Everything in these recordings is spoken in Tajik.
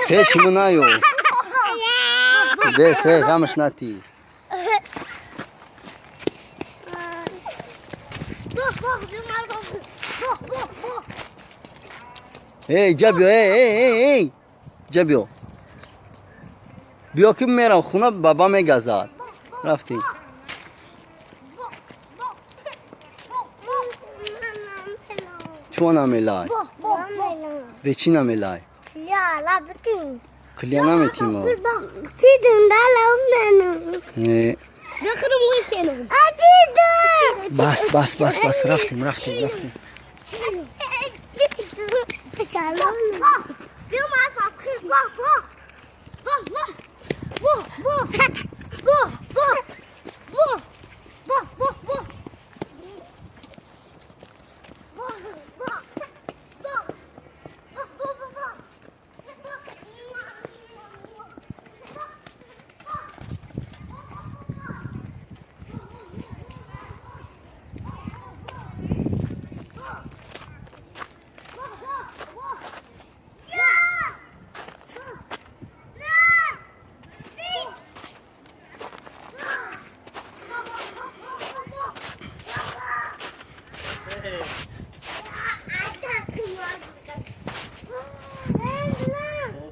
Пеши мо наё. Бес, э, ғамаш натӣ. Эй, ҷа биё, эй, эй, эй, эй, ҷа биё. Биё, ки мерам хуна, баба мегазад. Рафтӣ. Чо намелай? Бе чӣ намелай? Клия наметимо. Не. Бас, бас, бас, бас, рафтем, рафтем, рафтем.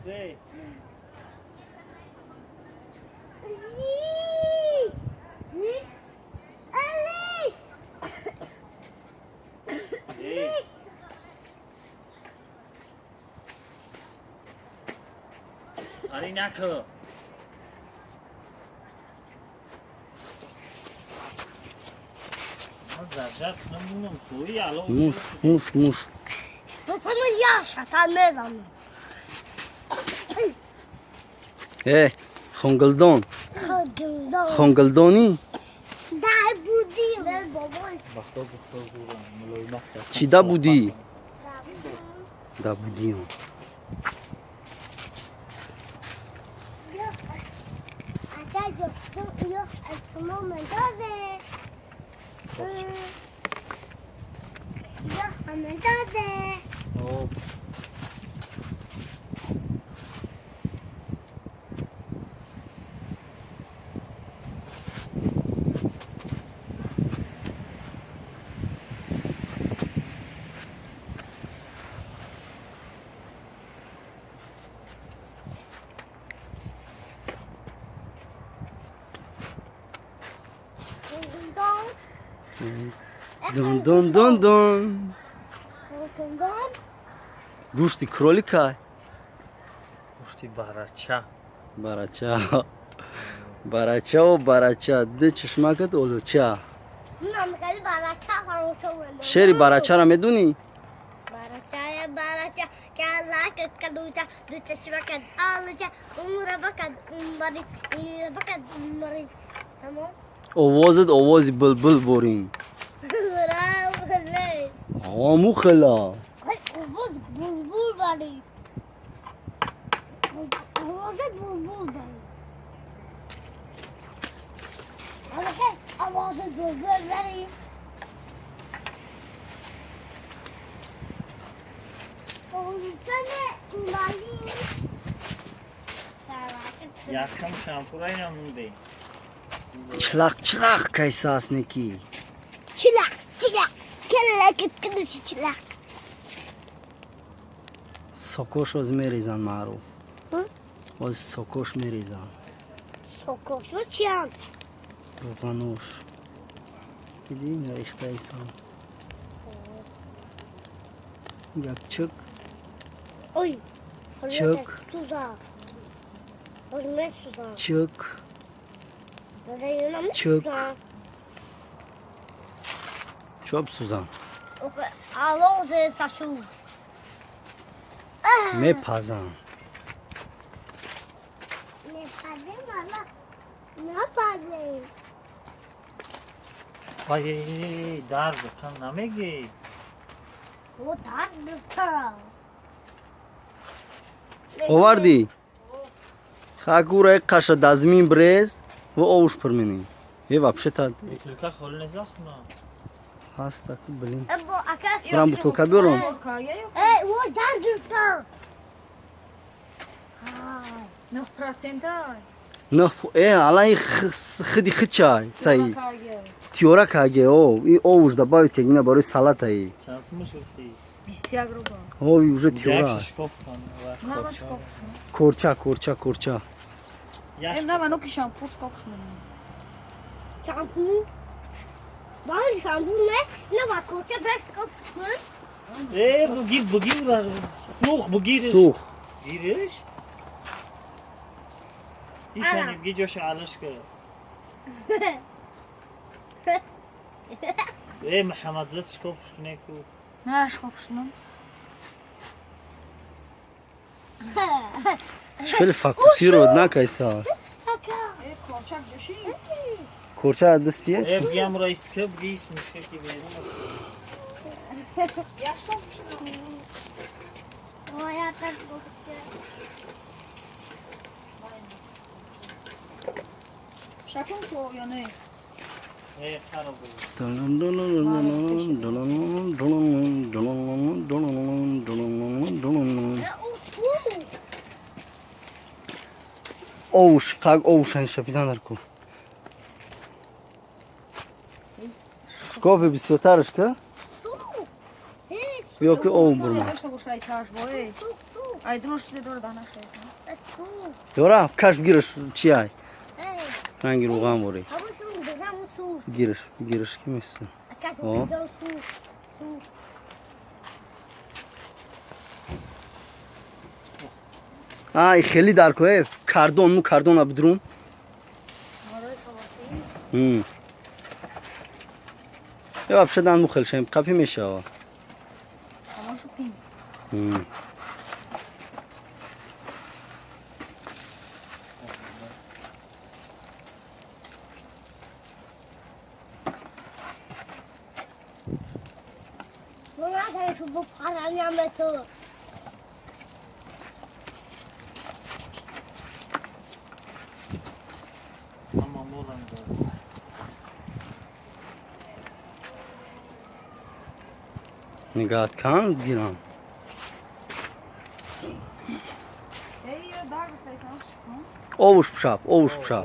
Созе. Эй, ари накӯ. Ман заржат намунам шӯи ало. Муш, муш, муш. Я шатан мезанам. Э, хонгилдон. Хонгилдонӣ? Дай будӣ. Бахто гуфто гурам мулоимат. Чӣ да будӣ? Да будиам. Об. Дун дун дун дун. Гӯшти кролика. Гуфти барача. Барача. Барачаву барача. Ду чашмакат олуча. Шери барачаро медунӣ? Барачая барача, калакат калуча, ду чашмакат олуча, умра бакат умбарит, инира бакат умбарит. Тамом? Овозат овози булбул бурин. Ому хела. Овоз булбул барит. Овозат булбул барит. Овозат булбул барит. Якам шампурай намунде. Члақ члақ кайсаас неки. Чилак, чилак, келакат кадучи чилак. Сокош оз мерезан, маъруф. М? Оз сокош мерезан. Сокошу чиян? Рӯғануш. Диди, нарехтаисан. Як чик. Ой. Чик. Туза. Озме суза. Чик. Чик. Чоп сузан. Алозе сашу. Мепазам. Мепазем, ала. Напазем. Ай, дард кам намегӣ. О, дард гирифтам. Овардӣ? Хакура қаша дазмин брез ва овуш пур менӣ. Е вообще-то Бутылка холӣ нест ахуна. ҳаста ку, блин. Э, бо, ака. Брам бутылка биёрам. Э, о, дард гирифтам. Ай. 9%. На, э, алай хиди хичай, саи. Тиёра каге, о, и овуш добавить кагина барои салатаи. Чанд сумаш гуфтӣ? 21 рубл. О, уже тиёра. Як шишкоф кан. На, ма шкоф. Корча, корча, корча. Эм, на, ма ну ки шампур шкоф шмон. Шампун. Бан шампун не? На, ба корча бреш коф кун. Э, бугир, бугир, сух, бугириш. Сух. Гириш? Ишани, бги ҷоша алаш ка. Э, Муҳаммадзад шкоф не ку. На, шкоф шмон. Хеле фокусировать накайса. Ака. Э, корчак ҷоши. Корча дастия? Э, бги амра иска, бги снишка ки берун. Я шкоф шмон. О, я так гуфта. Шакун шо ё не? Э, хароб. Э, о, ту. Овуш, как овуш шапидан дар ку. Шкофи бисёртараш ка? Ту. Э, Ё ки ов бурма. Дошта бошай каш бо, э. ту, ту. Ай, друж чизе дора дана шай. Э, ту. Ёра, каш гираш чиай? Э, Ранги руған ворӣ. ҳамашон бизам ту. Гираш, гираш ки меса. Ака, О. бизам ту. Ту. Ай, хеле дар ку, э, кардон, му кардона бидрун. Е, вообще дан му хел шем, қапи мешава. Ҳамон шуктин. Ну, надо, чтобы параням это. Ҳама молам дор. Нигаҳат кан гирам. Эй, дар гуфтайсан шкун. Овуш пшап, овуш пшап.